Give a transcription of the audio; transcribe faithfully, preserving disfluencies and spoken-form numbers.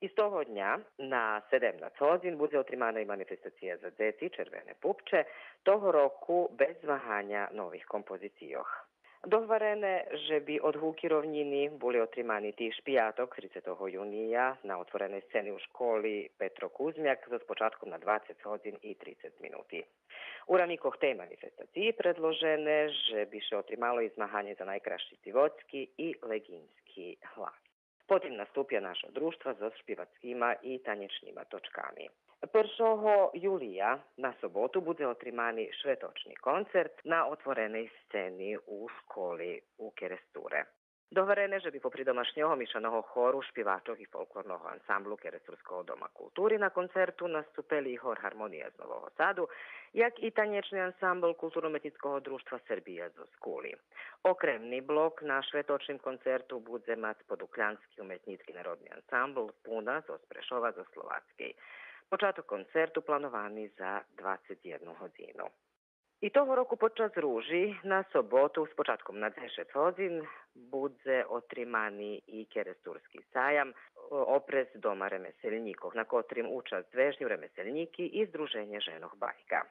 Истого дня на седемнац годзин будзе отримана и манифестация за дзеци Червене пупче, того року без ваганя нових композицийох. Догварене же би Одгуки ровнїни були отримани тиж пияток, трицетого юния, на отвореней сцени у школи Петро Кузмяк зоз початком на двацец годзин и трицец минути. У рамикох тей манифестациї предложене же би ше отримало и змаганє за найкрасши цивоцки и леґински глас. Потим наступя нашо дружтва зоз шпивацкима и танєчнима точками. Першого юлия, на соботу, будзе отримани шветочни концерт на отвореней сцени у школи у Керестуре. Догварене же би попри домашнього мишаного хору шпивачох и фолклорного ансамблу Керестурского дома култури на концерту наступели и Хор Гармония з Нового Саду, як и танєчни ансамбл Културно-уметнїцкого дружтва Сербия зоз Кули. Окремни блок на шветочним концерту будзе мац Подуклянски уметнїцки народни ансамбл Пуна зоз Прешова зоз Словацкей. Початок концерту плановани за двацец єдну годзину. И того року под час Ружи на соботу з початком на дзешец годзин будзе отримани и Керестурски саям, о, опрез Дома ремеселнїкох, на котрим учасц вежню ремеселнїки и Здруженє женох Байка.